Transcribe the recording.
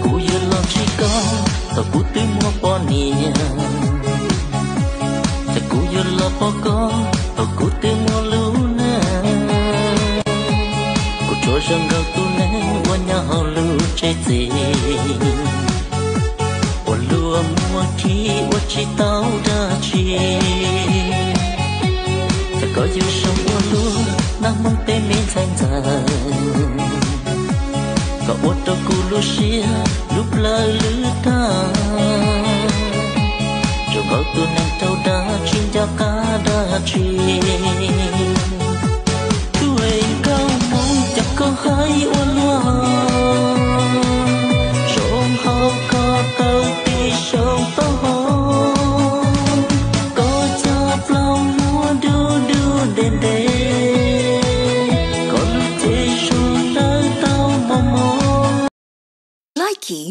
Kuv yuav los ntsib koj thaum kuv twb muaj poj niam, ces kuv yuav los pom koj thaum kuv twb muaj lub neej. Kuv tsuas zoo nkaus tus neeg uas nyob hauv lub tsev txiv, uas luag muab khi ua tsis tau dab tsi. Txawm koj yuav zoo ua luaj nag hmoob tej me ntxhais ntxawm, koj ua rau kuv lub siab lub plawv lwj tag. Zoo nkaus tus neeg raug dag tsis nco qab dab tsi. Tus nkauj Hmoob, cas koj hais ua luaj, zoo hauv koj taw tib zoo taub hau, koj cov plaub muag dub dub ntev ntev, koj lub cev zoo dawb tau mos mos. Likey.